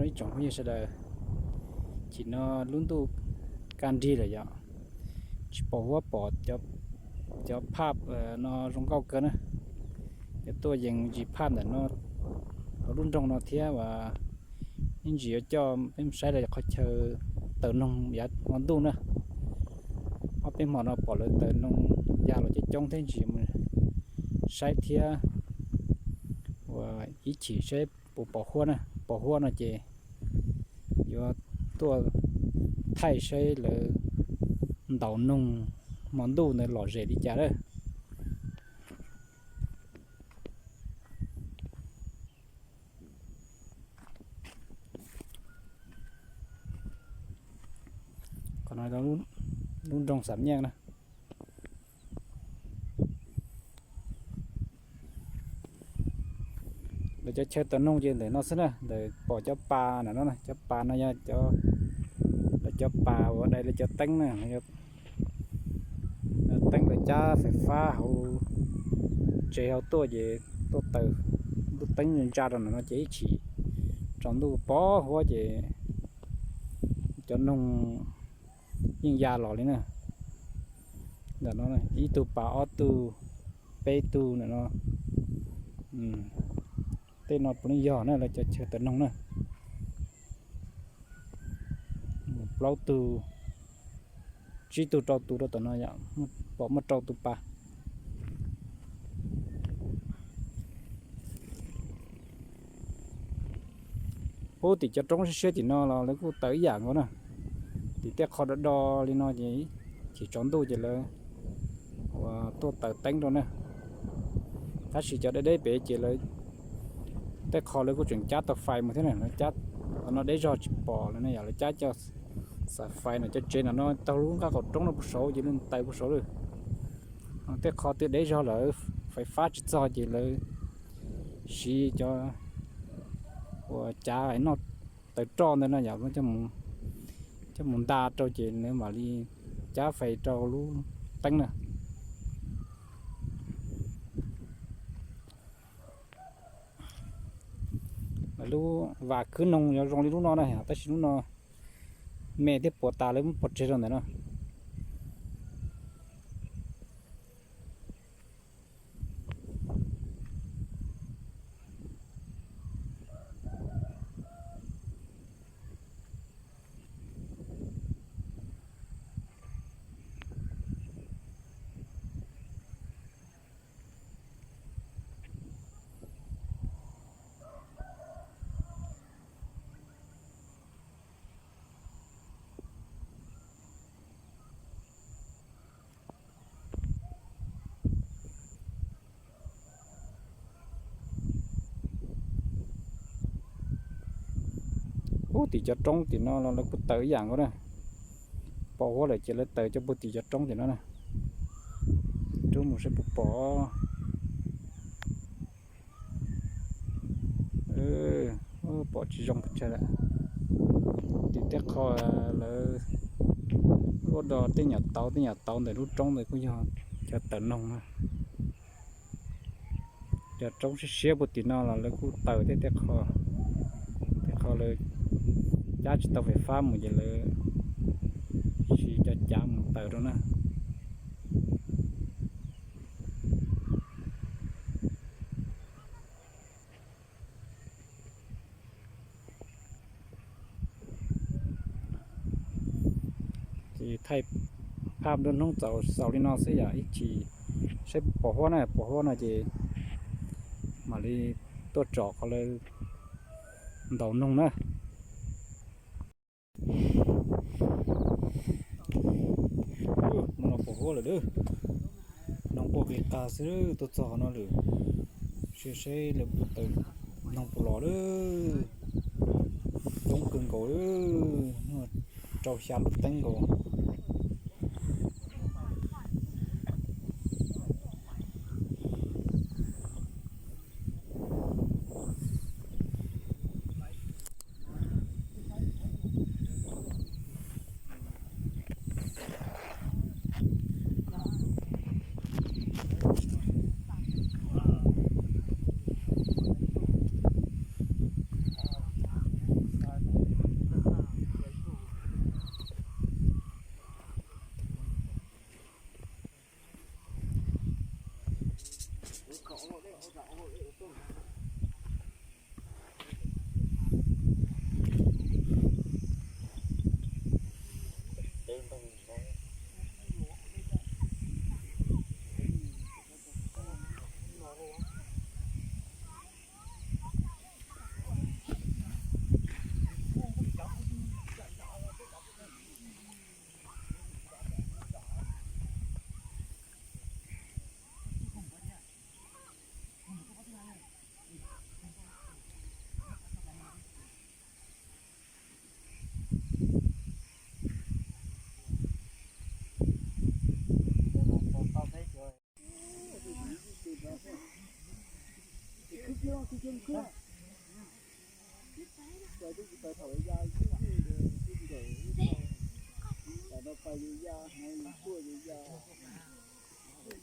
Ib tsoom phooj ywg sawv daws, chim no lub ntuj kaj nrig lawm yom, tsis pom huab pom cov phaj no zoo nkauj kawg na. Yuav tuaj yees ntsis phaj ntawm no, hauv lub nroog no thiab uas ib ntsis yuav coj peb mus saib rau qhov chaw taws noog yav hmo ntuj na. Ob peb hmo no pom lawv taws noog ya los coob coob thiab ntsis mus saib thiab uas ib chim saib puas pom huab na. Pom huab no ces yuav tuaj thaij saib lawv ntaus noog hmo ntuj ntawd lom zem li cas lawm. Qhov no lub nroog Xam Nyeej na. Lawv cov chaw taws noog ces ntawm no xwb na, ntawm pom cov pas ntawm no, cov pas no yog lawv cov pas uas dai lawv cov teeb na, teeb lawv cab fais fab hauv tsev hauv tuaj ces tuaj taws lub teeb ntsa rau ntawm no ces ib chim tsaus ntuj pom huab ces cov noog yeej ya los li na. Ntawm no ib tug pas ob tug peb tug ntawm no. Tej no puav leej yog na lawv cov chaw taws noog na. Plaub tug, tsib tug rau tus rau tom no yom, pom muaj rau tus pas. Pub tim cov roob siab siab tim no los lawv kuj taws ib yam nkaus na. Tim tej qho do do li no ces chim tsaus ntuj ces lawv uas tuaj taws teeb rau na. Tab sis cov deb deb pem ces lawv tej qho lawv kuj tseem cab tau fais mus thiab na, lawv cab no deb zog tsis pom lawm ne, yog lawv cab cov xaim fais no cov tsev no taug lub nqaj qaum roob no puag saud ces lawv taws puag saud lawm. Tej qho twb deb zog lawm fais fab tsis txog ces lawv siv cov uas cav noj taws roj ntawd no yom, coj mus nta rau ces lawv mam li cab fais rau lub teeb na. Lub vas khwb noog yuav zoo li lub no na, tab sis lub no me thiab puas tas lawv muab pov tseg rau ntawm no. Ub, tim cov roob tim no los lawv kuj taws ib yam nkaus na. Pom huab lawm ces lawv taws cov puag tim cov roob tim no na. Rub mus saib puas pom. Pom tsis zoo pes tsawg lawm. Tim tej qho lawv luaj do tej nyuam tauv tej nyuam tauv ntawm lub roob ntawd kuj yog cov taws noog na. Cov roob siab siab puag tim no los lawv kuj taws tej tej qho, tej qho lawv cab tsis tau fais fab mus ces lawv siv cov cav mus taws rau na. Ces thaij phaj nruab hnub txaus xaus li no xwb yom, ib chim saib pom huab na, pom huab no ces mam li tuaj tsom qhov lawv ntaus noog na. Hnub no pom huab lawm, noog quaj qis qas xwb, tuaj txog qhov no lawm. Sim saib lawv puas taws noog puas los lawm. Coob kawg nkaus, rau xya lub teeb nkaus.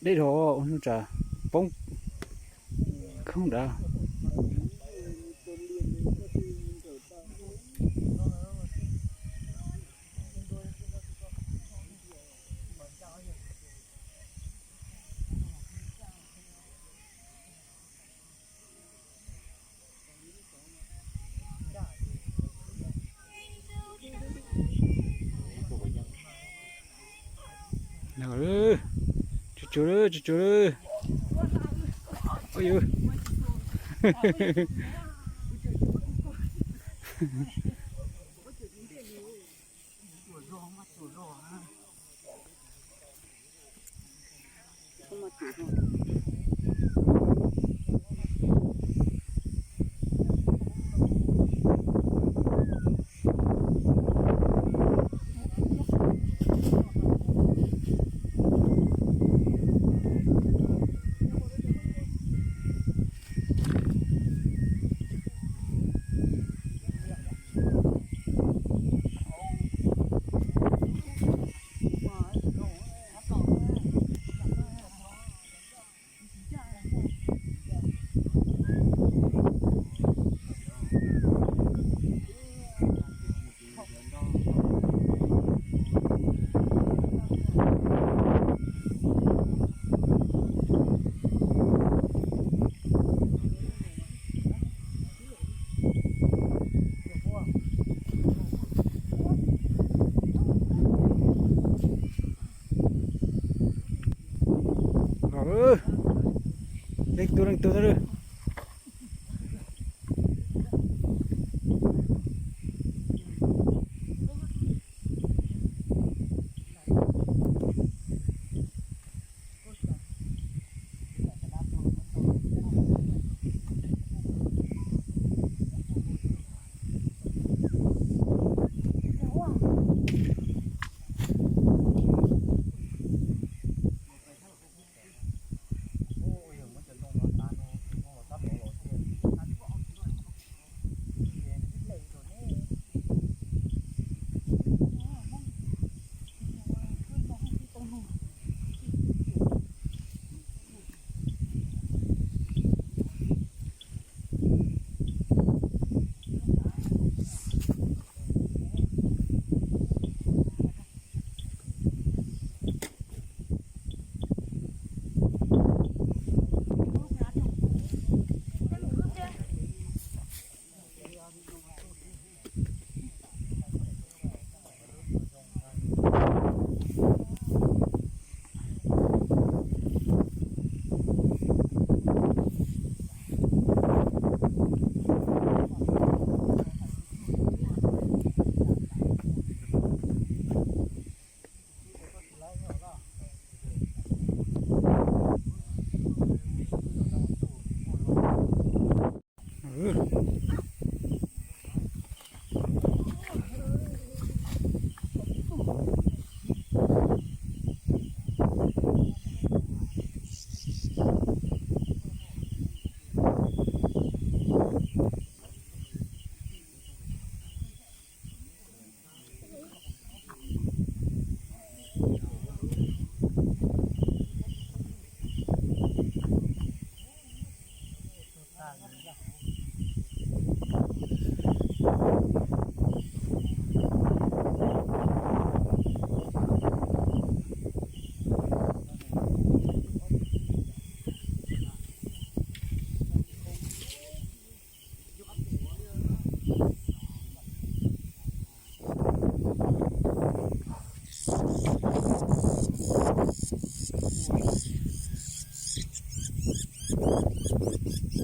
Deb dhau ua nub tsa poob khoob dav. Tsuag tsuag lawm, tsuag tsuag lawm. Ua yus. Leej twg leej twg. Vam tsis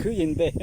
khwb yeej ntev.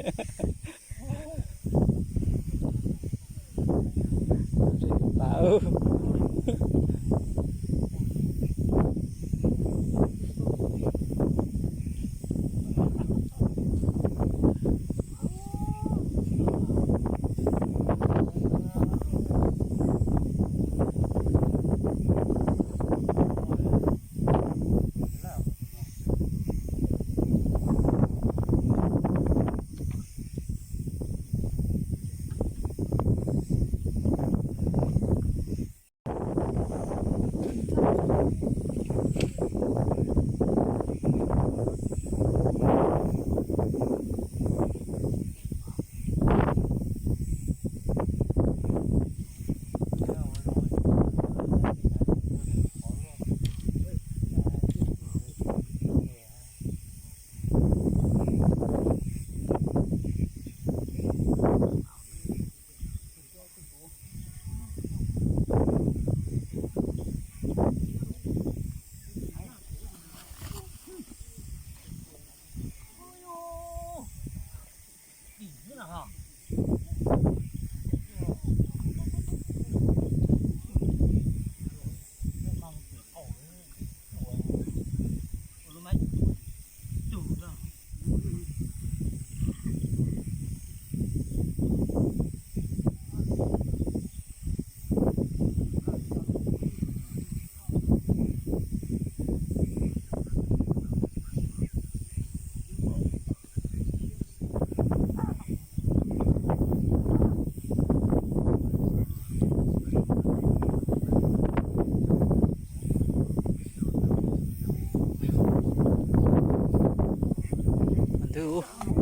Ntub.